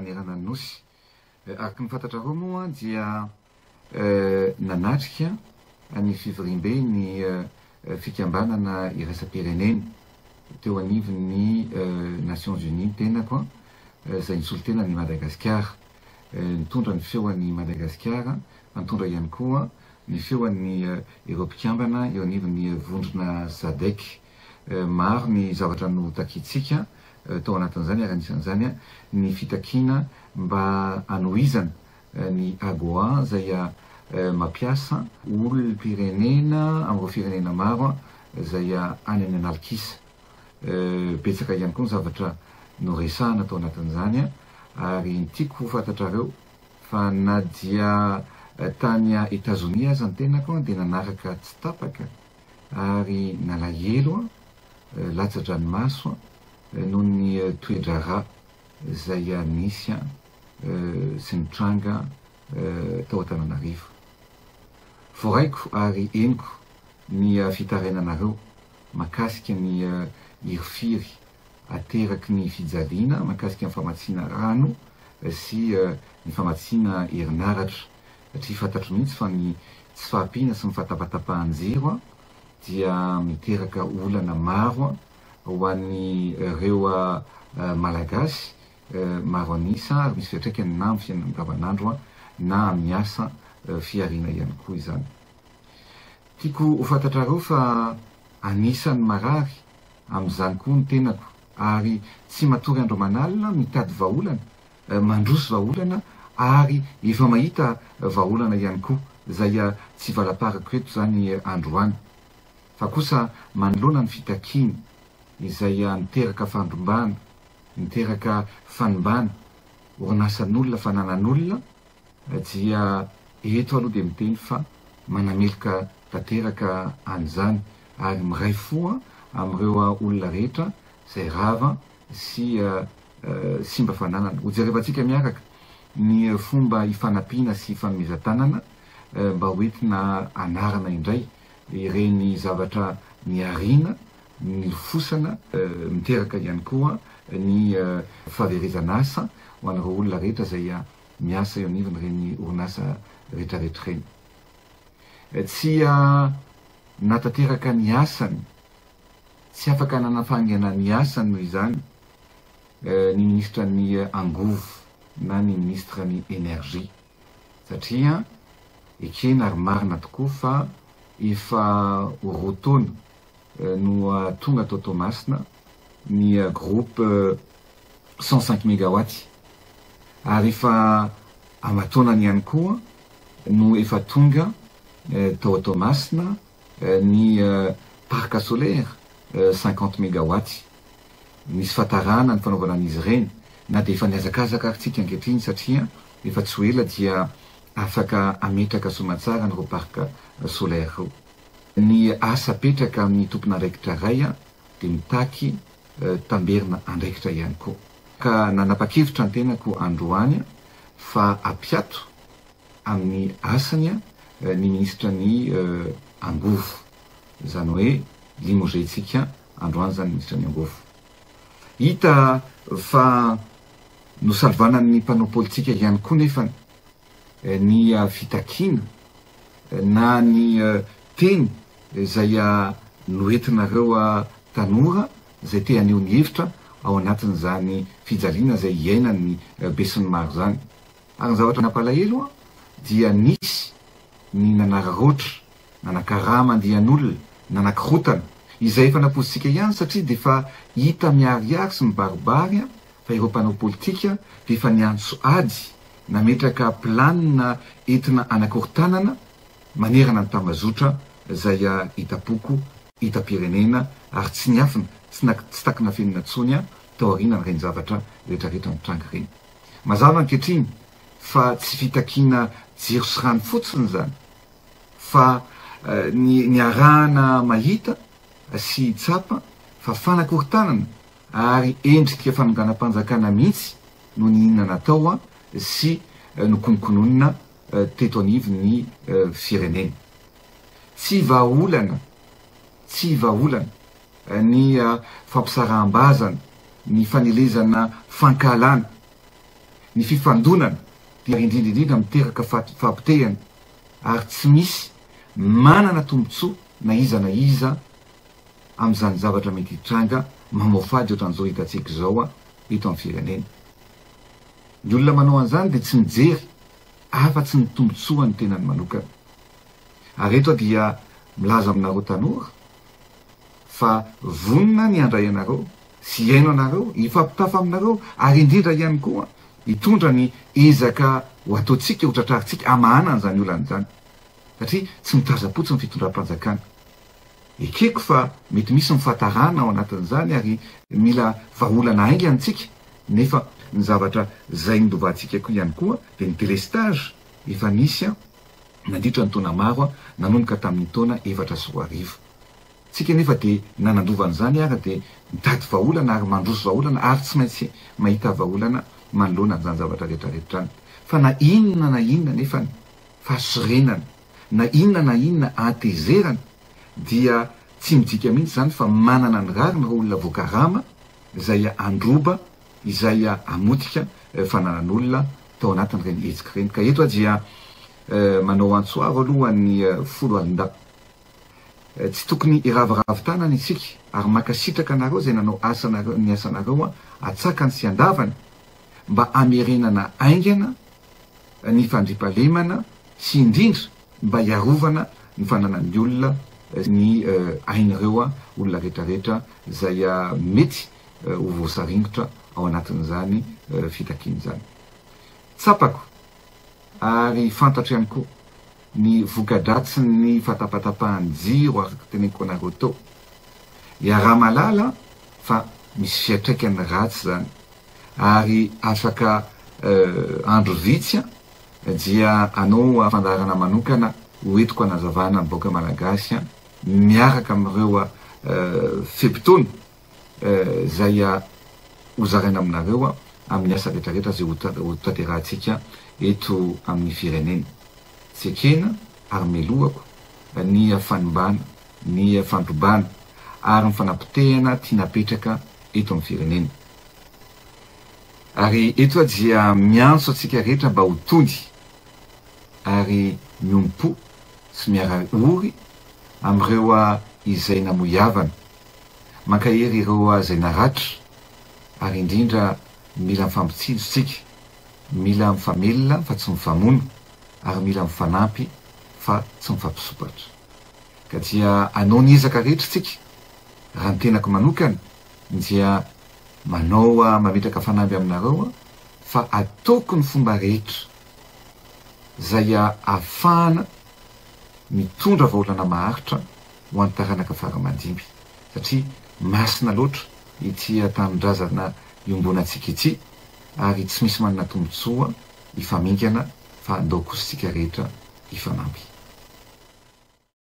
manerana ny Nosy. Araka ny fantatrareo moa dia nanatrika ny fivoriambe ny fikambanana iraisam-pirenena teo anivon'ny Nations Unies ny tenako izay nisolo tena an'i Madagasikara. Nitondra ny feon'i Madagasikara fa nitondra ihany koa ny feon'ny ireo mpikambana eo anivon'ny vondrona Sadec. Maro ny zavatra notakintsika tao anatin'izany ary anisan'izany ny fitakiana mba hanohizana ny AGOA izay mampiasa olom-pirenena amin'ireo firenena maro izay any amin'ny analikisa. Betsaka ihany koa ny zavatra noresahana tao anatin'izany ary ny tiako ho fantatrareo fa na dia tany Etazonia aza ny tenako dia nanaraka tsy tapaka ary nalahelo latsa-dranomaso noho ny toe-draharaha izay nisy sy nitranga tao Antananarivo. Voaraiko ary henoko ny fitarainanareo mahakasika ny hirifiry ateraky ny fijaliana mahakasika ny famatsiana rano sy ny famatsiana herinaratra satria fantatro mihitsy fa ny tsy fahampiana sy ny fahatapatapahan-jiro dia miteraka olana maro ho an'ireo Malagasy maro an'isa ary misy fiantraikany na amin'ny fiainana andavanandro na amin'ny asa fihariana ihany koa izany. Tiako ho fantatrareo fa anisan'ny marary amin'izany koa ny tenako ary tsy matory andro aman'alina mitady vahaolana, mandroso vahaolana ary efa mahita vahaolana ihany koa izay tsy valaparako eto izany androany fa kosa manoloana ny fitakiana izay niteraka fandrombahana, niteraka fanimbana orinasan'olona, fananan'olona dia eto aloha dia miteny fa manameloka tanteraka an'izany ary miray fo amin'ireo olona rehetra izay rava sy simba fananana. Hojerevantsika miaraka ny fomba hifanampiana sy hifanomezan-tanana mba ho entina hanarina indray ireny zavatra niarina, nilofosana, miteraka ihany koa ny fahaverezana asa ho an'ireo olona rehetra izay miasa eo anivon'ireny orinasa rehetrarehetra ireny. Tsy nahatanteraka ny asany, tsy afaka nanafaingana ny asany noho izany ny minisitran'ny angovo na ny minisitran'ny energie satria ekena ary marina tokoa fa efa ho roa taona no tonga tao Toamasina ny groupe 105 megawatts ary efa aman-taonany ihany koa no efa tonga tao Toamasina ny parc solaire 50 megawatts. Nisy fahatarana ny fanaovana an'izy ireny na dia efa nihazakazaka ary tsika ankehitriny satria efa tsy ho ela dia afaka hametraka soamantsara an'ireo parc solaire ireo. Ny asa apetraka amin'ny tompon'andraikitra iray dia mitaky tamberina andraikitra ihany koa. Ka nanapa-kevitra ny tenako androany fa hampiato amin'ny asany ny minisitra ny angovo. Izany hoe limoger-tsika androany izany ny minisitra ny angovo. Hita fa nosalovanan'ny mpanao politika ihany koa nefany ny fitakiana na ny teny izay noentinareo tanora izay te haneho ny hevitra ao anatin'izany fijaliana izay iainan'ny besinimaro izany. Ary ny zavatra nampalahelo dia nisy ny nanararaotra, nanakarama andian'olona, nanakorontana, izay efa nampoizintsika ihany satria dia efa hita miharihary sy mibaribary fa ireo mpanao politika dia efa niantso ady, nametraka planina entina hanakorontanana manerana ny tambazotra izay hitam-poko, hitam-pirenena ary tsy niafina, tsy takinafenina intsony taorianan'ireny zavatra rehetrarehetra nitranga ireny. Mazava ankehitriny fa tsy fitakiana jiro sy rano fotsiny izany fa ny niarahana mahita sy tsapa fa fanakorontanana ary endrika fanonganam-panjakana mihitsy no nihinana tao sy nokononkononina teto anivon'ny firenena. Tsy vahaolana, tsy vahaolana ny fampisaraham-bazana, ny fanelezana fankahalana. Ny fifandonana dia indrindra indrindra miteraka fahapotehana ary tsy misy manana tombontsoa na iza na iza amin'izany zavatra mety hitranga mamoafady ohatran'izao hitantsika izao eto amin'ny firenena. Ny olona manao an'izany dia tsy mijery afa-tsy ny tombontsoan'ny tenany manokana. Ary eto aho dia milaza aminareo tanora fa vonona ny handray anareo sy hihaino anareo, hifampitafa aminareo ary indrindra ihany koa hitondra ny ezaka ho ataontsika, ho tratrarintsika hamahana an'izany olana izany. Satria tsy mitazam-potsiny ny fitondram-panjakana. Ekeko fa mety misy ny fahatarana ao anatin'izany ary mila vahaolana haingana isika nefa ny zavatra izay nilovantsika koa ihany koa dia ny délestage efa nisy nandritra ny taona maro nanomboka tamin'ny taona 2004. Tsika nefa dia nanandova an'izany ary dia mitady vahaolana ary mandroso vahaolana ary tsy maintsy mahita vahaolana manoloana an'izany zavatra rehetra rehetra izany. Fa na inona na inona nefa ny fahasorenana, na inona na inona ahatezerana dia tsy midika mihitsy izany fa manana ny rariny ireo olona voakarama izay handroba, izay hamotika fananan'olona tao anatin'ireny hetsika ireny. Ka eto aho dia manao antso avo aloha ho an'ny foloalindahy. Tsy tokony hiraviravy tanana isika ary mankasitraka anareo izay nanao asanareo ny asanareo atsakany sy andavany mba hamerenana haingana ny fandriampahalemana sy indrindra mba hiarovana ny fananan'ny olona ny ain'ireo olona rehetrarehetra izay mety ho voasaringotra ao anatin'izany fitakiana izany. Tsapako ary fantatro ihany koa ny voka-dratsin'ny fatapatapahan'ny jiro araka ny teneniko anareo teo. Iaraha-mahalala fa misy fiantraikany ratsy izany ary afaka andro vitsy dia hanao fandaharana manokana ho entiko hanazavana ny vahoaka malagasy miaraka amin'ireo fe-potoana izay hozaraina aminareo amin'ny asa rehetrarehetra izay hotanterahantsika eto amin'ny firenena. Tsy ekena ary melohako ny fanimbana, ny fandrobana ary ny fanapotehana tiana apetraka eto amin'ny firenena. Ary eto aho dia miantso antsika rehetra mba ho tony ary miombom-po sy miara-ory amin'ireo izay namoy havana, mankahery ireo izay naratra ary indrindra mila mifampitsinjo tsika, mila mifamelona fa tsy mifamono ary mila mifanampy fa tsy mifampisompatra. Ka dia hanao ny ezaka rehetra tsika, raha ny tenako manokana dia manao mametraka fanamby aminareo fa ataoko ny fomba rehetra izay ahafahana mitondra vahaolana maharitra ho an'ny taranaka fara aman-dimby satria masina loatra ity tanindrazana iombonantsika ity ary tsy misy manana tombotsoa hifamingana fa andao kosa isika rehetra hifanampy.